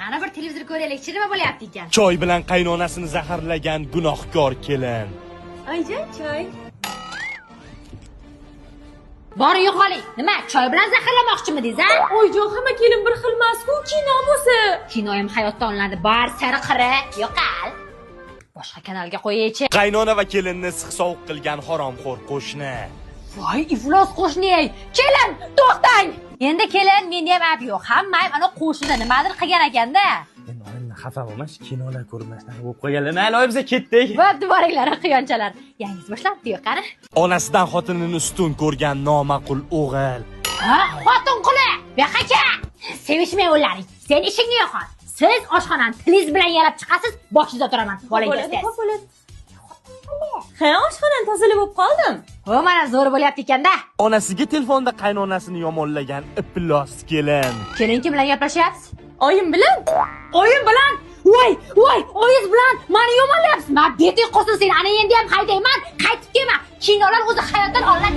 Qani bir televizor ko'raylikchi, nima bo'lyapti ekan? Choy bilan qaynonasini zaharlagan gunohkor kelin. Ayjon, choy. Bor yo'qoling. Nima, choy bilan zaharlamoqchimidingiz, a? Oyjon, hamma kelin bir xil emas-ku, kino bo'lsa. Kinoyim hayotda olinadi. Bar sari qiri, yo'qol. Boshqa kanalga qo'yaychi. Qaynona va kelinni issiq sovuq qilgan haromxo'r qo'shni. Voy, iflos qo'shni. Kelin, to'xtang. Endi kelin, menda ham ayb yo'q. Hamma ayb ana qo'shnida nimadir qilgan ekanda. Endi oyimdan xafa bo'lmash, kinolar ko'rib mana shunaqa bo'lib qolganlar. Mayli, oy, biza ketdik. Bo'pti, boringlar, quyonchalar. Yangisi boshlabdi, qani. Onasidan xotinini ustun ko'rgan noma'qul o'g'il. Ha, xotin quli. Bu yoqqa kel. Sevishmay o'laring. Sen ishingni yo'qot. Siz oshxonani tilingiz bilan yalab chiqasiz, boshingizda turaman. Bolangiz tez. Bo'ladi. Ha, oshxonani tozalab bo'lib qoldim. O, mana zo'r bo'lyapti ekanda. Onasiga telefonda qaynonasini yomonlagan iflos kelin. Kelin, kim bilan gaplashyapsiz? Oyim bilan. Oyim bilan? Voy, voy, oyingiz bilan meni yomonlayapsiz. Men beting qursin seni. Ana endi ham haydayman, qaytib kelma. Kinolar o'zi hayotdan olinadi.